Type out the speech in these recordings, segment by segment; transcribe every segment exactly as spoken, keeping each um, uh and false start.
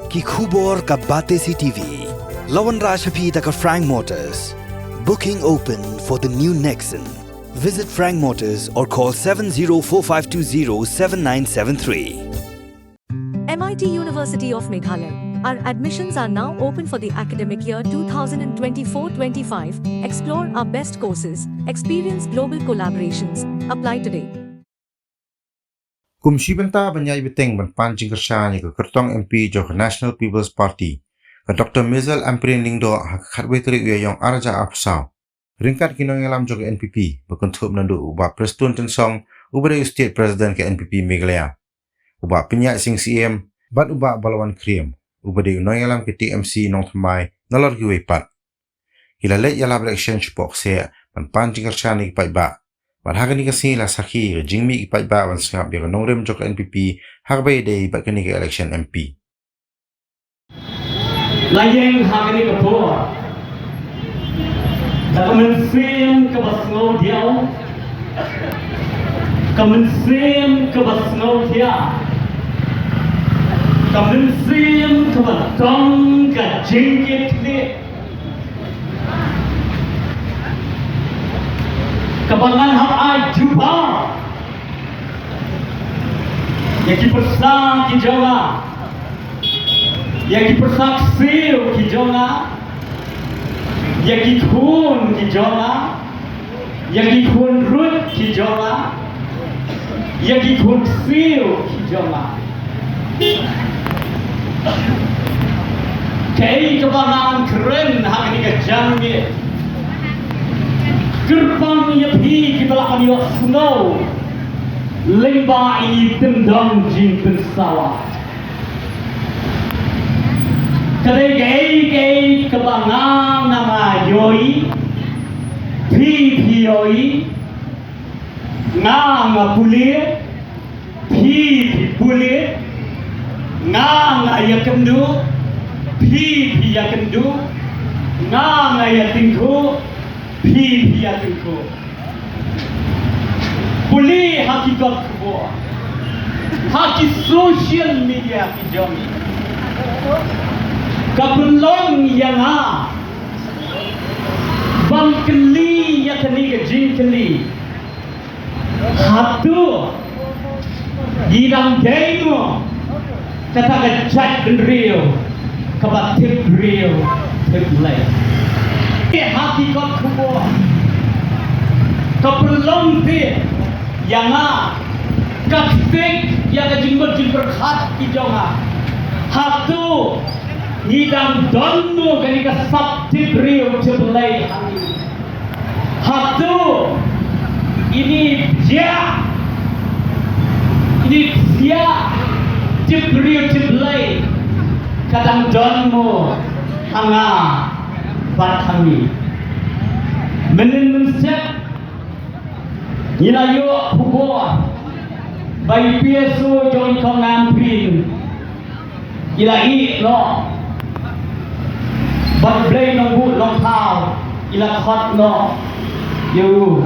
Ki khubor ka Batesi T V. La wanrah sha phi da ka Frank Motors. Booking open for the new Nexon. Visit Frank Motors or call seven zero four five two zero seven nine seven three. M I T University of Meghalaya. Our admissions are now open for the academic year twenty twenty-four twenty-five. Explore our best courses, experience global collaborations. Apply today. Kum shi bynta ban ïai bteng ban pan jingkyrshan ïa ka kyrtong M P jong ka National People's Party, ka Doctor Mizel Ampareen Lyngdoh, ha ka khatwei tarik u Ïaïong arhajar arphew saw, ryngkat ki nongïalam jong ka N P P, ba kynthup naduh u Bah Prestone Tynsong, uba dei u State President ka N P P Meghalaya, u Bah Pynïaid Sing Syiem, bad u Bah Balawan Khyriem, uba dei u nongïalam ka T M C Nongthymmai, nalor kiwei pat. Ki la leit ïalap election shapoh kseh ban pan jingkyrshan ïa ki paidbah. Bad ha kane ka sngi la sakhi ïa ka jingmih ki paidbah ban sngap ïa ka nongrim jong ka N P P ha kaba ïadei bad kane ka election M P. La ïeng ha kane ka por da ka mynsiem kaba sngewdiaw, ka mynsiem kaba sngewthiah, ka mynsiem kaba don ka jingkitkhlieh, kaba ngan hap ai jubab ïa ki pyrsa ki jong nga, ïa ki pyrsa ksiew ki jong nga, ïa ki khun ki jong nga, ïa ki khun ruh ki jong nga, ïa ki khun ksiew ki jong nga. Kaei kaba ngan kren ha kane ka janmiet, kyrpang ïa phi kiba lah ban ïohsngew lyngba ine i tyndong jingpynsawa. Ka dei kaei kaei kaba nga nga ïohi, phi phi ïohi, nga nga pule, phi phi pule, nga nga ïakynduh, phi phi ïakynduh, nga nga ïatyngkhuh, phi phi ïatyngkhuh. Pule ha ki kot khubor, ha ki social media ki jong ngi, ka pynlong ïa nga ban kylli ïa kane ka jingkylli. Hato ngi dang dei mo kata ka jaitbynriew kaba tip briew tip Blei? Te ha ki kot khubor ka pynlong te ïa nga, ka ktik ïa ka jingmut jingpyrkhat ki jong nga. Hato ngi dang don mo kane ka sap tip briew tip Blei ha ngi? Hato ine i bjah, ine i bjah tip briew tip Blei ka dang don mo ha nga bad ha ngi? Mynnin mynsiem ngi la ïoh khubor ba i P S O jong i Kong Ampareen i la ïeh noh bad Blei Nongbuh Nongthaw i la khot noh ïa u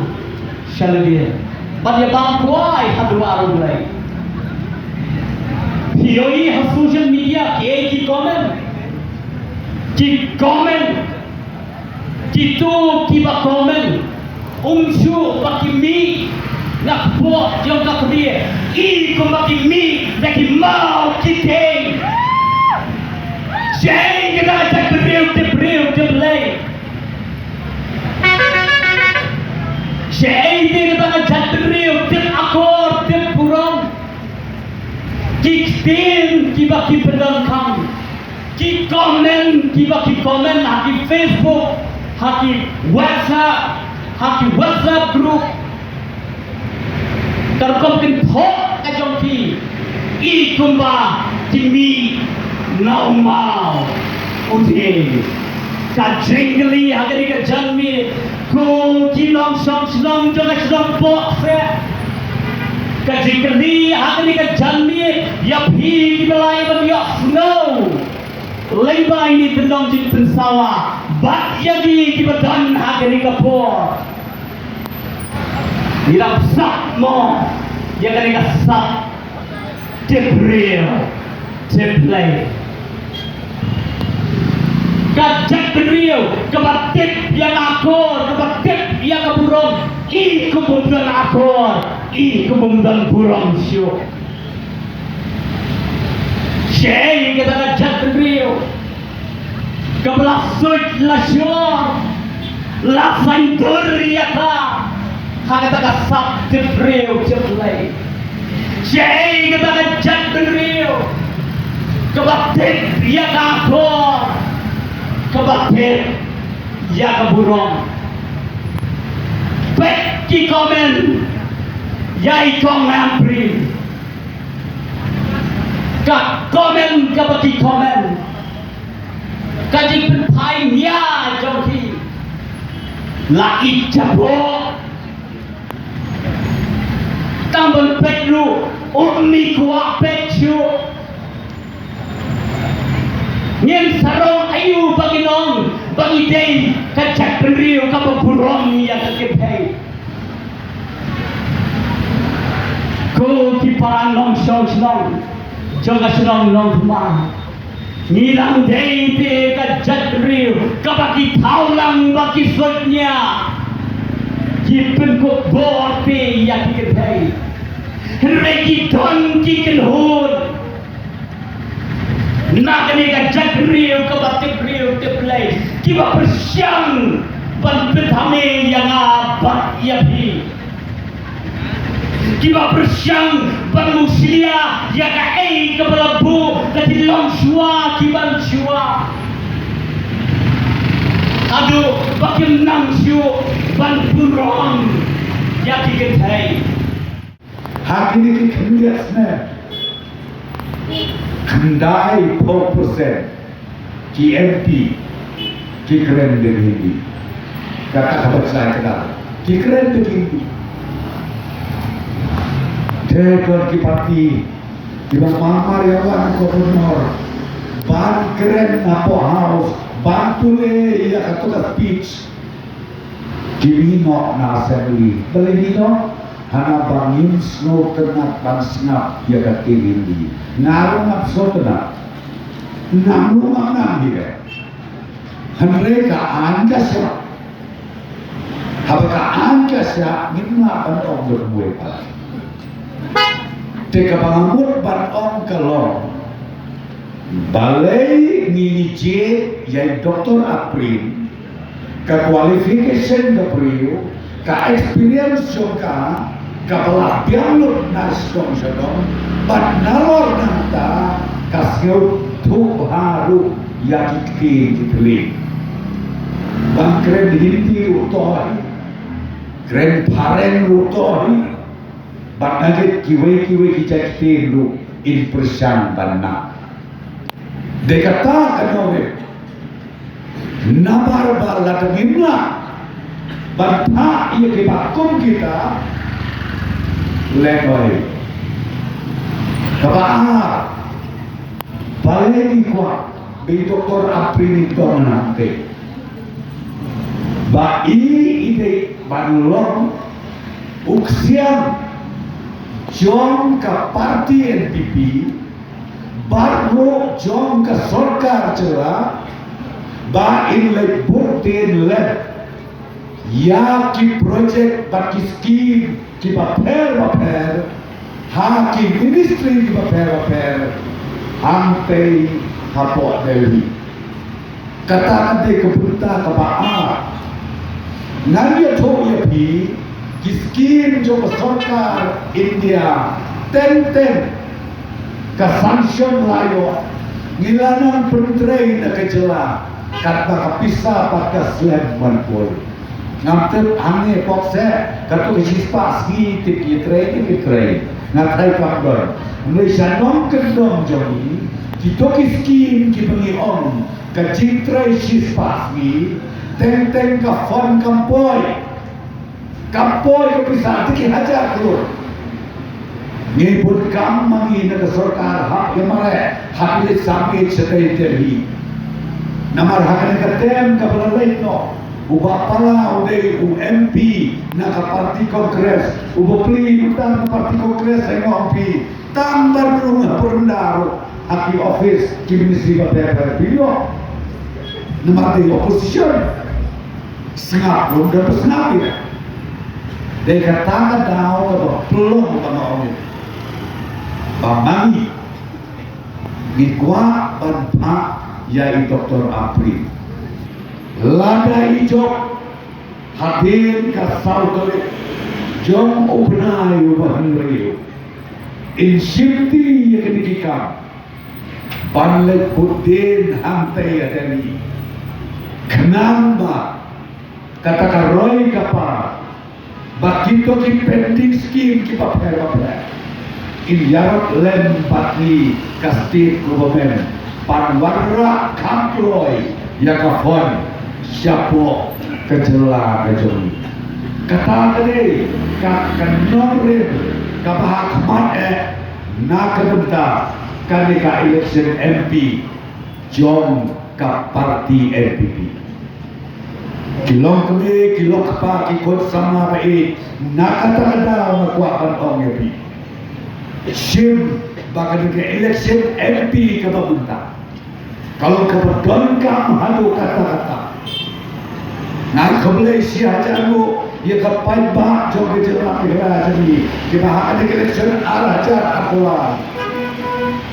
sha lade bad ïa bam kwai ha duwar U Blei. Phi ïohi ha social media kiei ki comment, ki comment kito kiba comment, um shu ba ki mih na kpoh jong ka kmie, i kumba ki mih da ki maw ki teng. Shaei kata ka jaitbynriew tip briew tip Blei? Shaei kata ka jaitbynriew tip akor tip burom? Ki ktien kiba ki pyndonkam, ki comment kiba ki comment ha ki Facebook, ha ki WhatsApp, ha ki WhatsApp group, ka rukom kynthoh ka jong ki i kumba ki mih na u maw u teng. Ka jingkylli ha kane ka janmiet, ko ki nongshong shnong jong ka shnong Pohseh, ka jingkylli ha kane ka janmiet ïa phi kiba lah ban ïohsngew lyngba ine i tyndong jingpynsawa bad ïa ki kiba don ha kane ka por. Ngi dang sap mo ïa kane ka sap tip briew tip Blei? Ka jaitbynriew kaba tip ïa ka akor, kaba tip ïa ka burom, i kum bym don akor, i kum bym don burom shuh. Shaei kata ka jaitbynriew kaba la suit la shor, la saiñdur ïa ka ha kata ka sap tip briew tip Blei. Shaei kata ka jaitbynriew kaba tip ïa ka akor, kaba tip ïa ka burom. Peit ki comment ïa i Kong Ampareen. Ka comment kaba ki comment, ka jingpynphai nia jong ki, la i jaboh. Tang ban peit ruh um i kwah peit shuh. Ngin sarong aïu ba ngin ong ba ngi dei ka jaitbynriew kaba burom ïa ka kynthei? Ko ki para nongshong shnong jong ka shnong Nongthymmai, ngi dang dei te ka jaitbynriew kaba ki thaw lang ba ki suit nia, ki pynkup bor te ïa ki kynthei. Hynrei ki don ki kynhun na kane ka jaitbynriew kaba tip briew tip Blei, kiba pyrshang ban pynthame ïa nga bad ïa phi, kiba pyrshang ban mushlia ïa kaei kaba la buh da ki longshuwa kiban shuwa, haduh ba kim nang shuh ban burom ïa ki kynthei. Ha kine ki khyndiat snem, khyndai phew percent ki M P ki kren da ki Hindi. Kata ka bachai kata ki kren da ki Hindi. Te don ki parti kiba mar mar ïa wan Governor ban kren napoh House ban pule ïa kato ka speech. Ki mih noh na Assembly. Balei mih noh? Hana ba ngim sngewtynnat ban sngap ïa ka ktien Hindi. Nga ruh ngam sngewtynnat. Nam ruh ngam nam hi. Hynrei ka aiñ ka shah. Haba ka aiñ ka shah ngim lah ban ong lut wei pat. Te kaba nga mut ban ong ka long, balei ngi jied ïa i Doctor Ampareen, ka qualification ka briew, ka experience jong ka, kaba la biang lut na shnong sha shnong, bad nalor nangta ka sngewthuh bha ruh ïa ki ktien ki thylliej. Ban kren Hindi ruh to hi, kren phareng ruh to hi, bad na kiwei kiwei ki jait ktien ruh in pyrshang ban nang. Dei kata ka nongrim. Namar ba lada ngim lah ban phah ïa kiba kum kita, lehnoh. Kaba ar, balei ngi kwah ba i Doctor Ampareen i don hangtei? Ba i i dei ban long u ksiang jong ka party N P P, bad ruh jong ka sorkar jylla, ba in leit bud, in leit ïa ki project bad ki skim kiba pher bapher ha ki ministry kiba pher bapher hangtei hapoh Delhi. Kata ka dei ka bynta kaba ar. Ngan ïathuh ïa phi ki skim jong ka sorkar India, teng teng ka sanction la ïoh, ngi la nang pyntrei na ka jylla katba ka pisa pat ka slem ban poi. Ngam tip hangne pok seh, kato ka shispah sngi tip ki trei, tip ki trei. Nga tharai kam don. Hynrei sha nongkyndong jong ngi, kito ki skim kiba ngi ong ka jingtrei shispah sngi, teng teng ka fund kam poi. Kam poi ka pisa, te ki hajar klur. Ngi bun kam ma ngi na ka sorkar, hap ïa mareh, hap ïa leit samit shatei Delhi. Namar ha kane ka term kaba la leit noh, u Bah Pala u dei u M P na ka party Congress, u Bah Pli mynta na ka party Congress, ai noh M P, tang ban rung ha pyrda ruh ha ki office, ki ministry bapher bapher, phi ïoh. Namar dei opposition. Sngap ruh ym don ba sngap ïa. Dei kata ka daw kaba pynlong ba nga ong ïa phi ba ma ngi ngi kwah ban phah ïa i Doktor Ampareen. Lada i jop hadien ka saw tarik jong u bnai uba hynriew, in shimti ïa kine ki kam ban leit vote dien hangtei ha Delhi. Khnang ba kata ka roi ka par bad kito ki pending scheme kiba pher ba pher in ïarap lem bad ngi ka state government ban wanrah kham kloi ïa ka fund shapoh ka jylla ka jong ngi. Kata ka dei ka, ka nongrim kaba ha khmat eh na ka bynta kane ka election M P jong ka party N P P. Ki long kmie, ki long kpa, ki khun samla ba ïeit, na kata ka daw nga kwah ban ong ïa phi, shim ba kane ka election M P kaba mynta ka long kaba donkam haduh katta katta. Nga ai khublei shi hajar nguh ïa ka paidbah jong ka jylla Meghalaya jong ngi kiba ha kane ka election ar hajar arphew lai,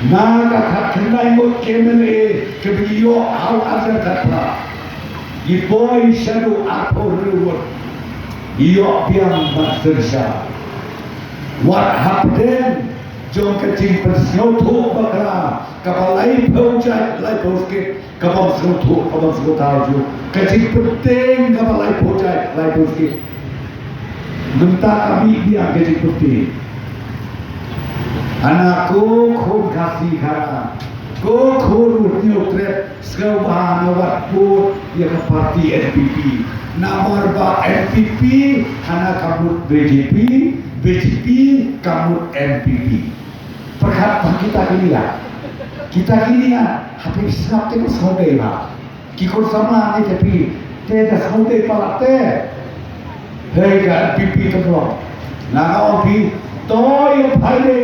na ka khatkhyndai ngut ki M L A kiba ngi ïoh ha u ar hajar khatphra, ngi poi shaduh arphew hynriew ngut, ngi ïoh biang bad synshar. Wat hapdeng jong ka jingpynsngewthuh bakla kaba laiphew jait laiphew skit, kaba ym sngewthuh kaba ym sngewthuh ju, ka jingpynteng kaba laiphew jait laiphew skit, mynta ka mih biang ka jingpynteng. Hana ko khun Khasi Khara, ko khun u Hynñiewtrep, sngewbha na wat vote ïa ka party N P P. Namar ba N P P hana ka mut B J P, B J P ka mut N P P. Pyrkhat ba kita kine ïa, kita kine ïa, ha phi sngap te ko sngewdei ba ki khun samla ne te phi te da sngewdei palat te. Hei ka N P P te blok. Nga ong phi, to ïa phi de.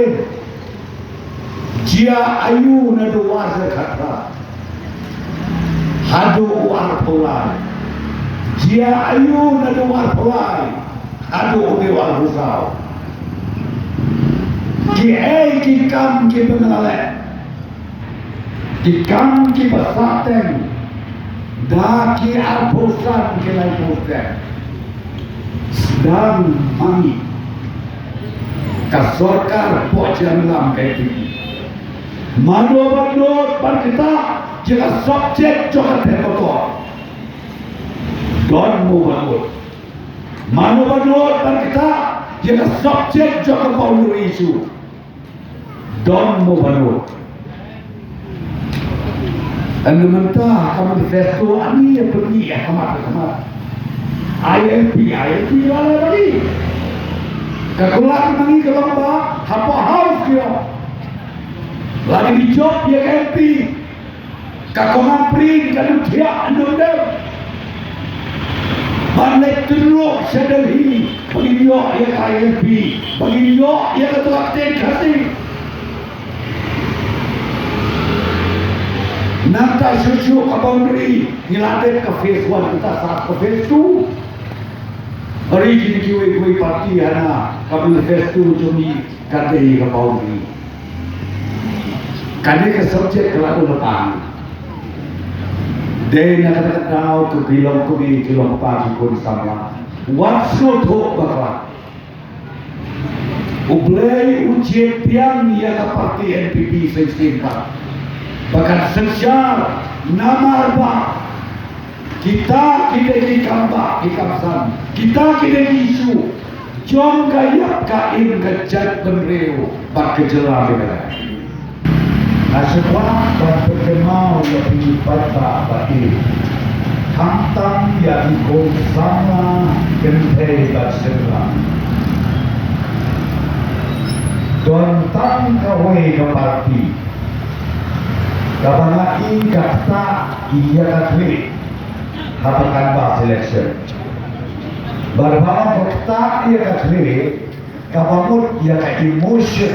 Jia aïu naduh u ar hajar khatphra haduh u arphew lai? Jia aïu naduh u arphew lai haduh une u arphew saw? Kiei ki kam kiba nga la leh, ki kam kiba sahteng da ki arphew san ki laiphew snem? Sdang ma ngi, ka sorkar poh jingïalam ka N P P. Mano ba nud ban ktah ïa ka subject jong ka thema kor? Don mo ba nud? Mano ba nud ban ktah ïa ka subject jong ka boundary issue? Don mo ba nud? Hynrei mynta ka manifesto ani ïa pynmih ïa ka mat ka mat. I L P, I L P la la bali. Ka kular ma ngi ka long ba hapoh House ki ong, lada ngi jop ïa ka M P, ka Kong Ampareen ka dang thiah ynda dep ban leit tynruh sha Delhi ba ngin ïoh ïa ka I L P, ba ngin ïoh ïa ka tnat ktien Khasi. Nangta shuh shuh ka boundary ngi la dep ka phase one, nangta sa ka phase two. Hynrei kine kiwei kiwei party hana ka manifesto jong ngi ka dei ka boundary. Kane ka subject ka la dei na tang. Dei na kata ka daw ka ki long kmie, ki long kpa, ki khun samla, wat sngewthuh bakla. U Blei u jied biang ïa ka party N P P sa shisien pat ba kan synshar, namar ba kita ki dei ki kam bah ki kam san, kita ki dei ki issue jong ka ïap ka im ka jaitbynriew bad ka jylla Meghalaya. Nga sngewbha ban pynkynmaw ïa phi paidbah ba ïeit, khamtam ïa ki khun samla kynthei bad shynrang. Don tang kawei ka party kaba nga i ka ktah ïa ka khlieh ha ka canvass election. Bad ba ka ktah ïa ka khlieh kaba mut ïa ka emotion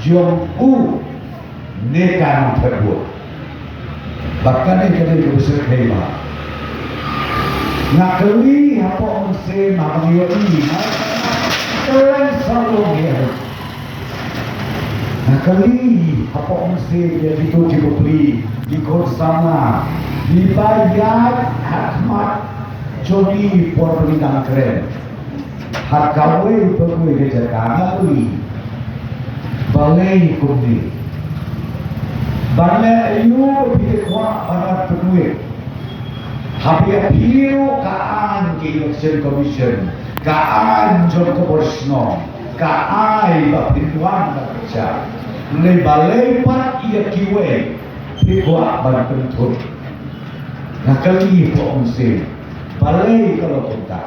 jong u ne ka nongthoh vote. Bad kane ka dei kaba sngewthuh ba nga kylli hapoh mynsiem, haba nga ïohi nga kylli sa long ïa nga kylli hapoh mynsiem ïa kito ki bapli, ki khun samla, kiba ïaid ha khmat jong ngi por ba ngi dang kren. Ha kawei pa kawei ka jaka nga kylli, balei kumne? Balei ïa u ba phi kwah ban rat pynwit? Haba ïa phi ruh ka aiñ ka Election Commission, ka aiñ jong ka bor shnong, ka ai ba phin wan ban pynshai. Hynrei balei pat ïa kiwei phi kwah ban pynthut? Nga kylli hapoh mynsiem, balei ka long kumta?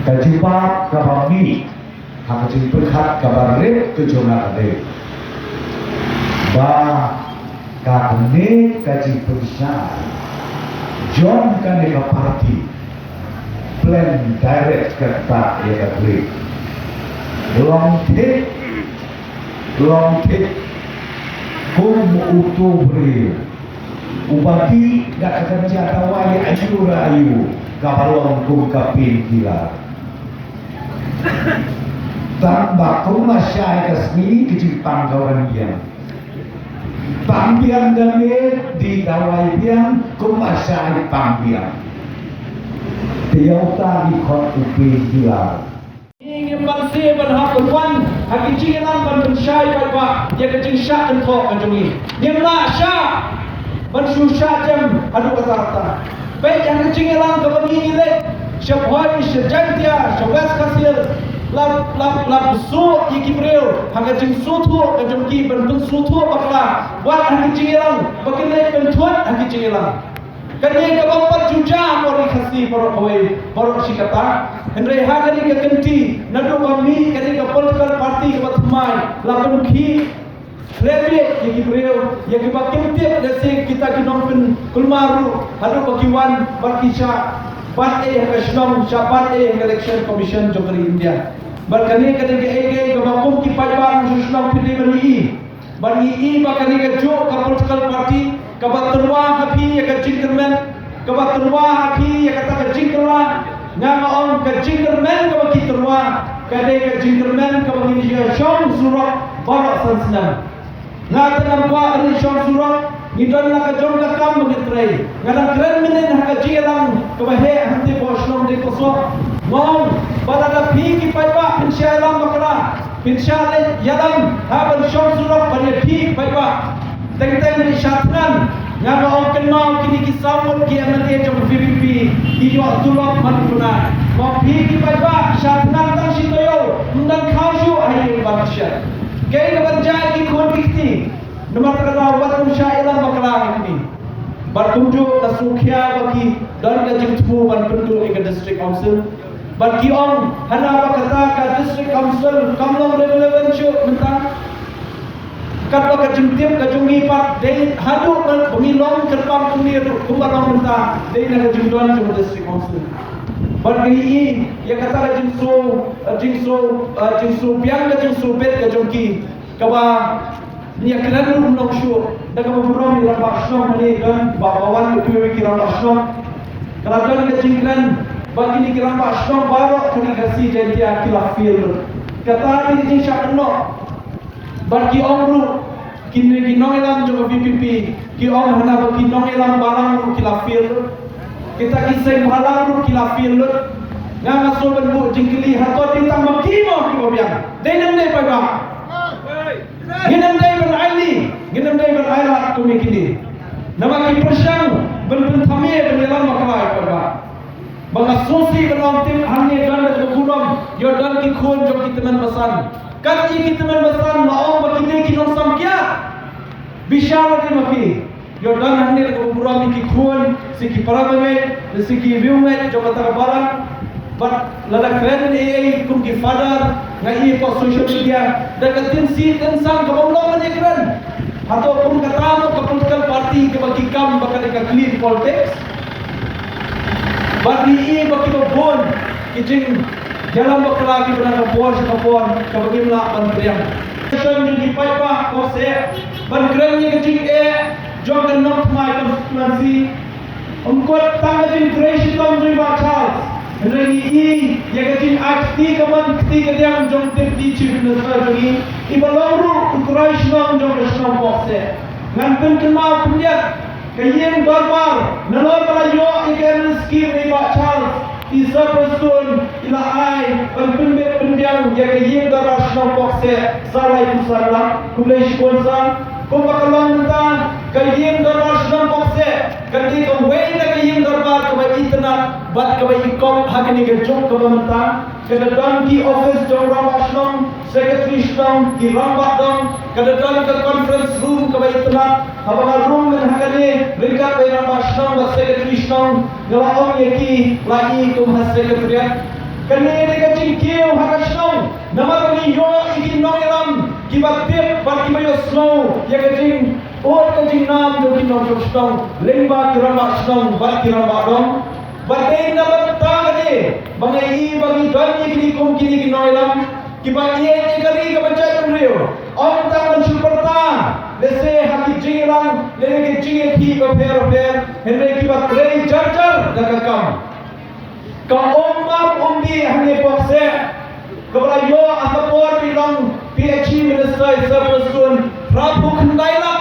Ka jubab kaba mih ha ka jingpyrkhat kaba rit ka jong nga ka dei ba kane ka jingpynshai jong kane ka party plan direct kata ïa ka dei. Long thik, long thik kum uto u briew uba dih da ka kynja dawai aïu re aïu kaba long kum ka painkiller. Tang ba kumba shai ka sngi ka jingpang ka wan biang. Pang biang da me dih dawai biang, kumba shai pang biang. Te ïa uta ngi khot u painkiller. Ngi ngim banse ban hap ban wan ha ki jingïalang ban pynshai paidbah ïa ka jingshah kynthoh ka jong ngi. Ngim lah shah ban shu shah jem haduh katta katta. Peit ïa ka jingïalang kaba ngi ngi leit sha Bhoi, sha Jaintia, sha West Khasi Hills, la la la bsuh ïa ki briew ha ka jingsngewthuh ka jong ki ban pynsngewthuh bakla wat ha ka jingïalang ba kin leit pynthut ha ka jingïalang. Kane kaba pat ju jia ha ri Khasi baroh kawei, baroh shi katta. Hynrei ha kane ka kynti, naduh ba mih kane ka political party kaba thymmai, la pynkhih khlem ïa ki briew, ïa kiba kim tip, lehse kita ki nongpynkulmar ruh, haduh ba ki wan bad ki shah bat ei ha ka shnong, shah bat ei ha ka Election Commission jong ka ri India. Bad kane ka dei kaei kaei kaba kum ki paidbah jong shnong phi dei ban ïohi. Ban ïohi ba kane kajuh ka political party kaba tyrwa ha phi ïa ka jingkyrmen, kaba tyrwa ha phi ïa kata ka jingkylla. Nga nga ong ka jingkyrmen kaba ki tyrwa ka dei ka jingkyrmen kaba ngin ïa shong surok baroh san snem. Nga te ngam kwah ban ïa shong surok, ngi don la ka jong ka kam ba ngi trei. Nga dang kren mynnin ha ka jingïalang kaba heh hangtei hapoh shnong Deiposoh. Nga ong ba lada phi ki paidbah phin shah ïalam bakla, phin shah leit ïalam ha ban shong surok ban ïa phi paidbah. Teng teng phin shah thngan. Nga nga ong kynmaw kine ki saw ngut ki M L A jong VPP ki ïoh tulop man u Bnai. Mo phi ki paidbah shah thngan tang shi taïew, ym dang khaw shuh ha ïing ban shet. Kaei kaban jia ïa ki khun ki kti? Namar kata ka daw wat kum shah ïalam bakla ïa kine. Bad kumjuh ka sngewkhia ba ki don ka jingthmu ban pynduh ïa ka District Council. Bad ki ong hana ba kata ka District Council kam long relevant shuh mynta. Katba ka jingtip ka jong ngi pat dei haduh ba ngi long kyrpang kumne ruh kumba long mynta dei na ka jingdon jong ka District Council. Bad ngi ïohi ïa kata ka jingsngew, jingsngew, jingsngew biang, ka jingsngew bit ka jong ki. Kaba ngi ïa kren ruh ym long shuh, da kaba burom ïa ki rangbah shnong hangne don ba, ba wan ïa kiwei ki rangbah shnong. Ka la don ka jingkren ba kine ki rangbah shnong baroh kane ka Khasi Jaintia ki la fail lut. Kata ka dei ka jingshah kynnoh. Bad ki ong ruh kine ki nongïalam jong ka VPP ki ong hana ba ki nongïalam balang ruh ki la fail lut. Kita ki seng bhalang ruh ki la fail lut. Nga nga sngewbha ban buh jingkylli, hato dei tang ma ki mo kiba biang? Dei ne ym dei paidbah? Ngin ym dei ban ailad, ngin ym dei ban ailad kum ïa kine. Namar ki pyrshang ban pynthame ban ïalam bakla ïa paidbah. Ba nga sngewsih ban ong tip hangne don da kaba burom ïoh don ki khun jong ki tymmen basan. Kat ïa ki tymmen basan la ong ba ki dei ki nongsamkiat. Bishar lade ma ki. Ïoh don hangne da kaba burom ïa ki khun, shi ki para bangeit, shi ki riewngeit jong kata ka balang. Bad lada kren ei ei kum ki father, nga ïohi hapoh social media da ka tyngshaiñ tyngsang kaba ym long ban ïakren. Hato kum kata mo ka political party kaba ki kam ba ka dei ka clean politics? Bad ngi ïohi ba kiba bun ki jingïalam bakla kiba na ka por sha ka por kaba ngim lah ban pdiang. Shisha ngi paidbah ko se ban kren ïa ka jingeh jong ka Nongthymmai constituency. Ym kut tang ka jingtrei shitom jong i Bah Charles, hynrei ngi i ïa ka jingai kti kamon kti kadiang jong u Deputy Chief Minister jong ngi, i ba long ruh u trai shnong jong ka shnong Pokseh. Ngan pynkynmaw khyndiat, ka ïing dorbar, nalor ba la ïoh ïa ka M L A scheme na i Bah Charles, i Sir Prestone i la ai ban pynbeit pynbiang ïa ka ïing dorbar shnong Pokseh sa laiphew san lak. Khublei shibun Sir. Kumba ka long mynta, ka ïing dorbar shnong Pokseh ka dei kawei na ka ïing dorbar kaba itynnad bad kaba ikop ha kane ka juk kaba mynta. Ka da don ki office jong u rangbah shnong, secretary shnong, ki rangbah dong. Ka da don ka conference room kaba itynnad. Haba nga rung mynta ha kane ryngkat bad i rangbah shnong bad secretary shnong, nga la ong ïa ki, la i kum ha secretariat. Kane dei ka jingkiew ha ka shnong, namar ba ngi ïoh ïa ki nongïalam kiba tip bad kiba ïohsngew ïa ka jingud ka jingnam jong ki nongshong shnong lyngba ki rangbah shnong bad ki rangbah dong. Bad dei na bynta kane ba nga i ba ngi don ïa kine kum kine ki nongïalam kiba ïeit ïa ka ri kaba jaitbynriew, ym tang ban shu pyrta lehse ha ki jingïalang lane ki jingïakhih bapher bapher, hynrei kiba trei jar jar da ka kam. Ka um bam um dih hangne Pokseh, kaba la ïoh ha ka por ba i long P H E minister i Sir Prestone, phra phew khyndai lak.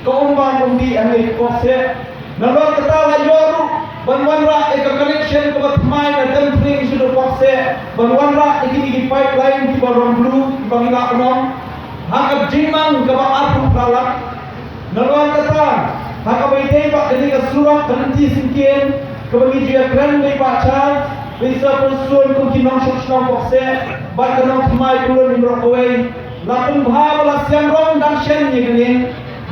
Ka um bam um dih hangne Pokseh. Nalor kata la ïoh ruh ban wanrah ïa ka connection kaba thymmai na Temphling sha Pokseh, ban wanrah ïa kine ki pipeline kiba rong blue kiba ngi lah ban ong, ha ka jingmang kaba arphew phra lak. Nalor kata, ha kaba ïadei bad kane ka surok ka lynti syngkien kaba ngi ju ïakren bad i Bah Charles, bad i Sir Prestone kum ki nongshong shnong Pokseh bad ka Nongthymmai Khulun Hynroh Kawei, la pynbha ba la siang rong dang shen ïa kane.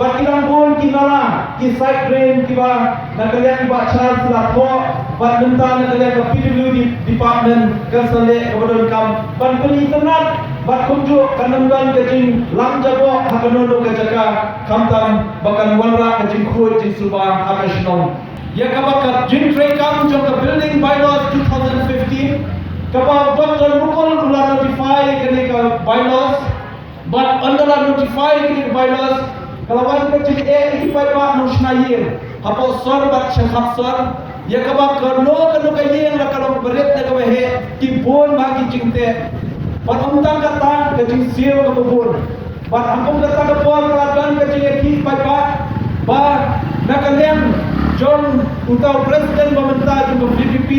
Bad ki dang bun ki nala, ki side drain kiba na ka liang i Bah Charles la thoh, bad mynta na ka liang ka P W D department kan sa leh kaba donkam ban pynitynnad bad kumjuh kan ym don ka jinglang jaboh ha kano kano ka jaka, khamtam ba kan wanrah ka jingkhuid jingsuba ha ka shnong. Ïa kaba ka jingtreikam jong ka building bylaws two thousand fifteen, kaba u Doctor Mukul u la notify kane ka bylaws, bad ynda la notify kane ka bylaws, ka la wan ka jingeh ïa ki paidbah nongshna ïing hapoh sor bad shakhap sor. Ïa kaba kano kano ka ïing la ka long barit ne kaba heh, ki bun bha ki jingteh. Bad ym tang kata, ka jingsiew kaba bun. Bad ha kum kata ka por ka la don ka jingïakhih paidbah ba na ka liang jong uta u president ba mynta jong ka V P P,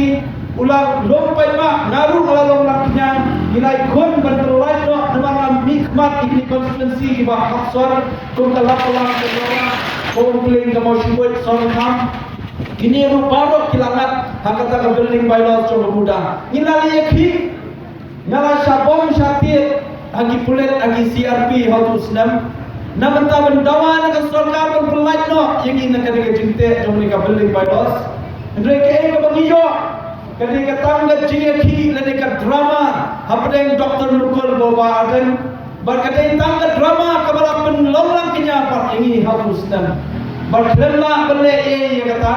u la lum paidbah, nga ruh nga la long nongkñia, ngi la ïakhun ban pyllait noh namar nga mihkhmat ïa kine ki constituency kiba hap sor kum ka Lapalang, ka Nora, ka Umpling, ka Mawshynrut, Sohryngkham. Kine ruh baroh ki la ngat ha kata ka building bylaws jong ka MUDA. Ngi la leh ïakhih. Nga la shah bom shah tied ha ki pulit, ha ki C R P ha utu u snem. Na bynta ban dawa na ka sorkar ban pyllait noh ïa ngi na kane ka jingteh jong kane ka building bylaws. Hynrei kaei kaba ngi ïoh, ka dei ka tang ka jingïakhih lane ka drama hapdeng Doctor Mukul bad u Bah Ardent. Bad ka dei tang ka drama kaba la pynlong lang kñia pat ïa ngi ha utu u snem. Bad khlem lah ban leh ei ïa kata,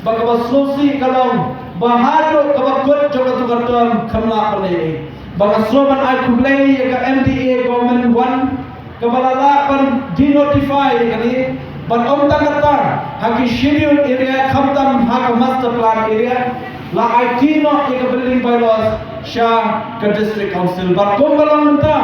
ba kaba sngewsih ka long ba haduh kaba kut jong katu ka term khlem lah ban leh ei. Ba nga sngewbha ban ai khublei ïa ka M D A government one kaba la lah ban denotify ïa kane. Bad ym tang kata, ha ki schedule area khamtam ha ka master plan area la aiti noh ïa ka building bylaws sha ka district council. Bad kumba long mynta,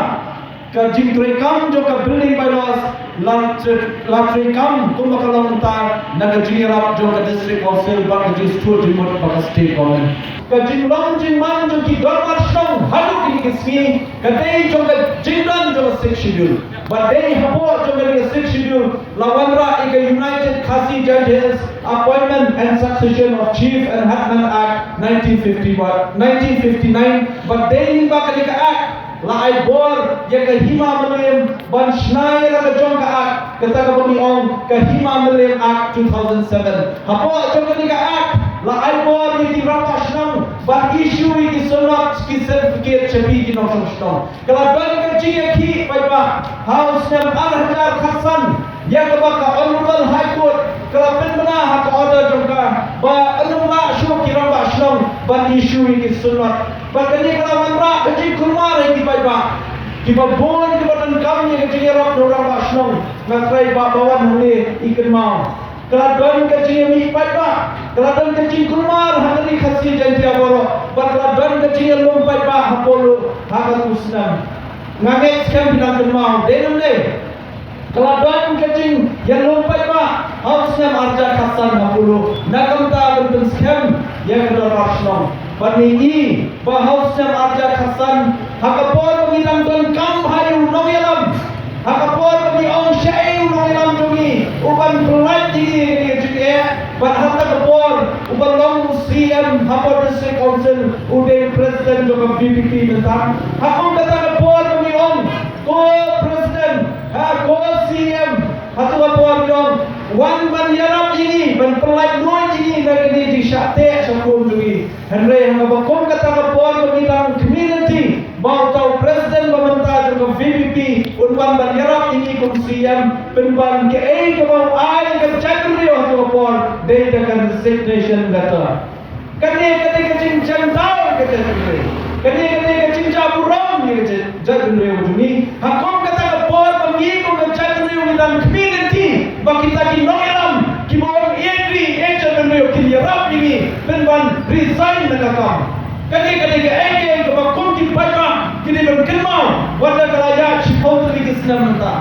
ka jingtreikam jong ka building bylaws la tre-, la treikam kumba ka long mynta na ka jingïarap jong ka district council bad ka jingsngewthuh jingmut bad ka state government. Ka jinglong jingman jong ki dorbar shnong haduh kine ki sngi ka dei jong ka jingdon jong ka Sixth Schedule. Bad dei hapoh jong ka Sixth Schedule la wanrah ïa ka United Khasi Jaintia Hills Appointment and Succession of Chief and Headman Act nineteen fifty-one, nineteen fifty-nine. Bad dei lyngba kane ka act la ai bor ïa ka Hima Mylliem ban shna ïa la ka jong ka act, kata kaba ngi ong ka Hima Mylliem Act two thousand seven. Hapoh jong kane ka act la ai bor ïa ki rangbah shnong ban issue ïa ki surok, ki certificate sha phi ki nongshong shnong. Ka la don ka jingïakhih paidbah ha u snem ar hajar khatsan, ïa kaba ka Honourable High Court ka la pynbna ha ka order jong ka ba ym lah shuh ki rangbah shnong ban issue ïa ki surok. Bad kane ka la wanrah ka jingkulmar ïa ki paidbah kiba bun kiba Kam ïa ka jingïarap na u rangbah shnong, nga kyrpad ba wan hangne i kynmaw. Ka la don ka jingïamih paidbah, ka la don ka jingkulmar ha ka ri Khasi Jaiñtia baroh, bad ka la don ka jingïalum paidbah ha Polo ha katu ka snem. Nga ngeit skhem phi dang kynmaw, dei ne ym dei? Ka la don ka jingïalum paidbah ha u snem arhajar khatsan ha Polo, na ka bynta ban pynskhem ïa ka dorbar shnong. Bad ngi i ba ha u snem arhajar khatsan, ha ka por ba ngi dang donkam bha ïa u nongïalam, ha ka por ba ngi ong shaei u nongïalam jong ngi u ban pynlait ïa ngi ha kane ka jingeh, bad ha kata ka por uba long u C M hapoh District Council u dei u President jong ka V P P mynta. Ha kum kata ka por ba ngi ong ko President, ha ko C M, ha katu ka por ngi ong wan ban ïarap ïa ngi, ban pynlait noh ïa ngi na kane ka jingshah teh shah kum jong ngi. Hynrei ha kaba kum kata ka por ba ngi dang kmie lynti ba uta u President ba mynta jong ka V P P un wan ban ïarap ïa ngi kum C M, pynban kaei kaba u ai ka jaitbynriew ha katu ka por, dei da ka resignation letter. Kane ka dei ka jingjemdaw ïa ka jaitbynriew. Kane ka dei ka jingjahburom ïa ka jait, jaitbynriew jong ngi. Ha kum kata ka por ba ngi kum ka jaitbynriew ngi dang kmie lynti ba kita ki nongïalam kiba ong ïeit ri ïeit jaitbynriew kin ïarap ïa ngi, pynban resign na ka kam. Kane ka dei kaei kaei kaba kum ki paidbah ki dei ban kynmaw wat la ka la ïaid shiphew tylli ki snem mynta.